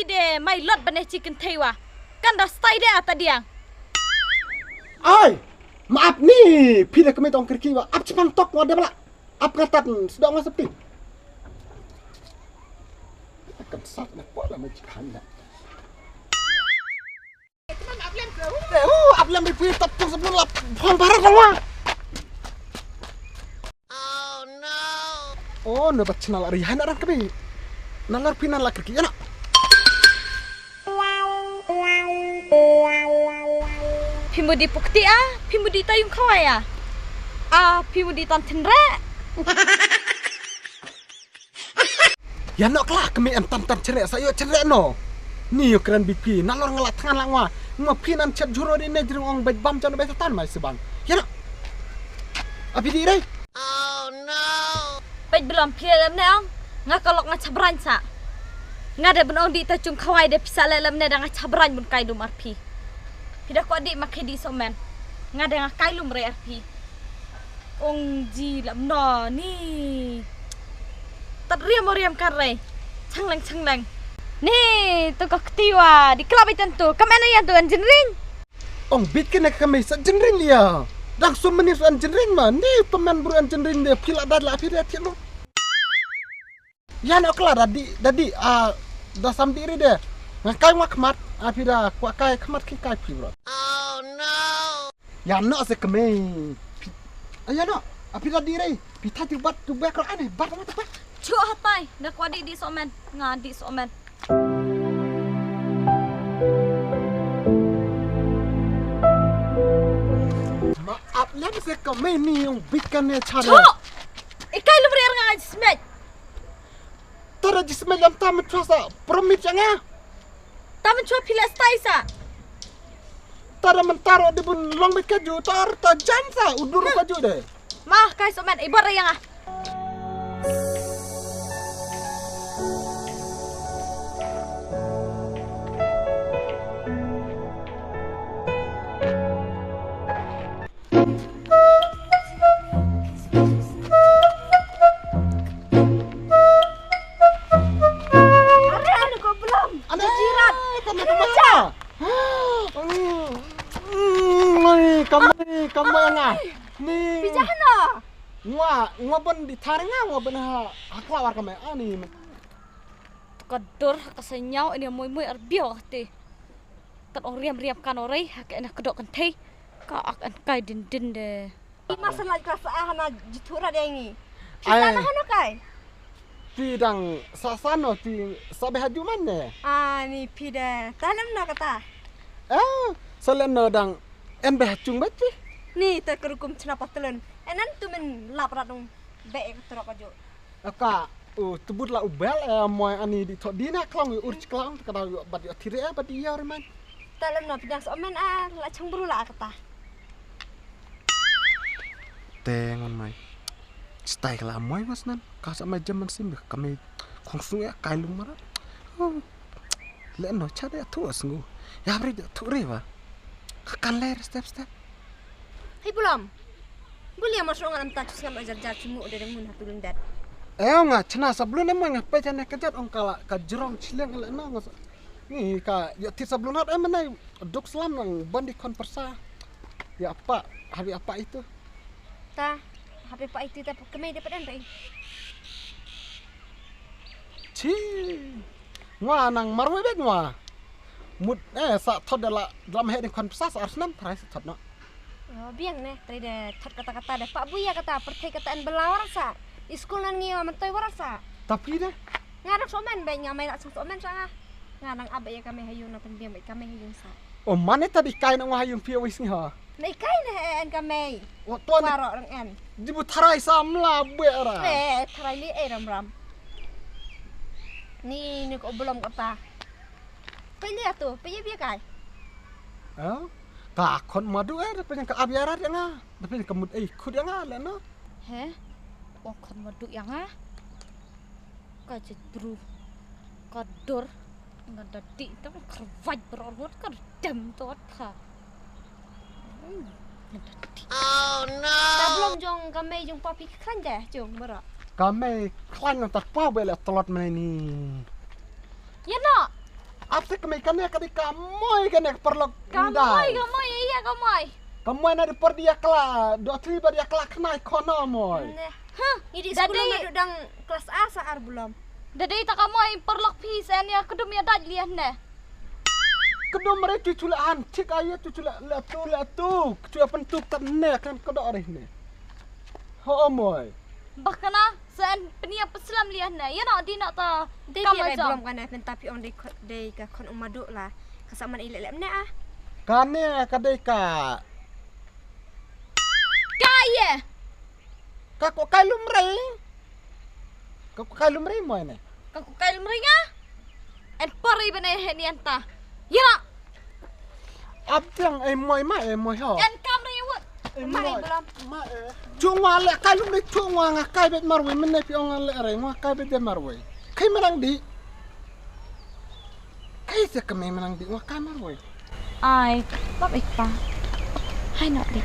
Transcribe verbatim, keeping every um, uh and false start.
De mai lot bane chi kynthei wa. Kan da stai de ata diang. Ai, ma ap ni, phi da kmie tong kyrki wa, ap chpang tok wa de bala. Ap ngatan, sdok nga sepi. Kan sat na pok la ma chi khan da. Ap lem phi tap tong sebelum lap. Phang barat wa. Oh no, ba chna la ri hai na rang kami. Na lar phi na la kyrki ya na. Phi mudi pukti a, phi mudi tayung khawai a. A, phi mudi tan thin re. Ya no kla kami em tan tan chere sa yo chere no. Ni yo kren bi phi na lor ngala thangan lang wa. Ngo phi nan chet juro di ne jrung ong bej bam jan bej tan mai sebang. Ya no. Abi di re. Peit blom phi lem ne ong. Nga ka lok nga chabrang sa. Nga de ben ong di ta chung khawai de pisa le lem ne da nga chabrang bun kai dum ar phi. Phi da ko di ma khe di somen. Nga de nga kai lum re ar phi. Ong ji lem no ni. Tat riam o riam kar re. Changleng changleng. Ni tu ka kti wa di klap itan tu. Kam ena yan tu engineering. Ong bit kene ka mei sa jinrin dia. Dang sum menir sa jinrin ma. Ni pemen bru an jinrin dia pila dad la phi dia thiat lo. Ya no kla dadi dadi a da sam diri de. Nga kai ngwa khmat a phi da kwa kai khmat ki kai phi bro. Oh no. Ya no se kemei. Ya no a phi da diri. Phi tha tu bat tu bek ro ane bat ma tu bek. Chu hatai da kwa di di somen. Nga di somen. Ma ap lem se ka me ni yung bit kan ne chara. Cho! Ikai lu beri nga smet. Tara ji smet lam ta menchua sa permit yang ah. Ta menchua pila stai sa. Tara mentaro di bun long bit kaju tar ta jan sa udur kaju de. Ma kai somen ibor yang ah. Are anu ko belum. Anu jirat. Kami kami. Kami kami nga. Ni. Pijah no. Ngwa, ngwa ban di thar nga, ngwa ban ha, ha klawar ka me, ani. Ka dur, ka senyau, ini moi moi ar biau te. Tat ong riam riam kan orai, ha ka ena kedok kan thei. Ka ak an kai din din de. Ima selai ka sa hana jithura de ngi. Ai. Sana hana kai. Ti dang sa sano ti sa be haju man ne. Ani pide, talem no kata. Eh, salen no dang en be hachung bet ti. Ni ta kerukum chna patelon. Enan tu men lap radung. Be ek trok ajo. Aka u tebut la u bel eh moy ani di thok dina klong ur chklang ka da yu bat yu thire eh bat yu riman. Talem no pidang so men a la chang bru la kata. Te ngon mai. Stai kala moy mas nan ka sa mai jam man sim ka me khong sung ya kai lung mara. Le no cha de thu sngu. Ya bri de thu re ba. Ka kan le step step. Hei bulam. Buli amo song alam ta chus ngam ajar jar chumu de ngun hatu lundat. Eh nga chna sablun em nga pe jane ka jat ong kala ka jrong chileng le no nga. Ni ka ya ti sablun hat em nai duk slam nang bandi kon persa. Ya apa hari apa itu. Ta hape pa iti ta kemei de padan pai. Chi. Ngwa nang marwei bek ngwa. Mut eh sa thot de la dlam he ding kon psa sa arsnam trai sa thot no. Oh biang ne trai de thot kata kata de pa buya kata perthei kata en belawar sa. Iskul nan ngi wa mentoi war sa. Tapi de. Nga dang somen bek nga mai nak somen sa nga. Nga nang abe ya kami hayung nang pembiang bek kami hayung sa. Oh mane tadi kai nang wa hayung pia wis ngi ha. Nei kai ne en ka mei. Wa tuan. Waro rang en. Di bu tharai sam la bue ra. Eh tharai li eh ram ram. Ni ni ko belum kata. Pe li atu, pe ye bia kai. Ha? Ka khon madu eh, pe ka abiara dia nga. Pe ka mut eh khut dia nga le no. He? Wa khon madu ya nga. Ka jit bru. Ka dor. Nga da ti tang kharwaj bro ngot ka dem tot ka. Nga da ti. Oh no. Ta blom jong ka mei jong papi khan ja jong bro. Ka mei khan ta pa bele tlot mei ni. Ya no. Ap se kmie kane ka dei ka Moi kane ka paralok. Ka Moi, ka Moi, ïa ka Moi. Ka Moi na di por di ïa kla, do tli ba di ïa kla khnai khon Moi. Neh. Huh, ngi dei skul na dang klas A sa ar bulom. Da dei ta ka Moi paralok phi sen ïa kdum ïa dait lian ne. Kdum re tu chula an, thik aïa tu chula la tu la tu, tu apan tu tat ne kan kdo re ne. Ho Moi. Bakana. Sen pynïap pynslem lian ne. Ïa no di na ta. Dei kam ïa rai jong. Bulom kane pynta phi ong dei dei ka khon umadu la. Ka sa man i leh leh ne ah. Kane ka dei ka. Ka ye. Ka ko kai lumrei. Ka ko kai lumrei Moi ne. Ka ko kai lumrei nga. En pori bane he ni anta. Ïa. Ap jang ei Moi ma ei Moi ho. En kam na ïa wut. Ei Moi. Ma ei. Chungwa le kai lumrei chungwa nga kai bet marwei men ne pi ong le re ngwa kai bet de marwei. Kai menang di. Kai se kame menang di ngwa kai marwei. Ai, lap ik pa. Hai nok di.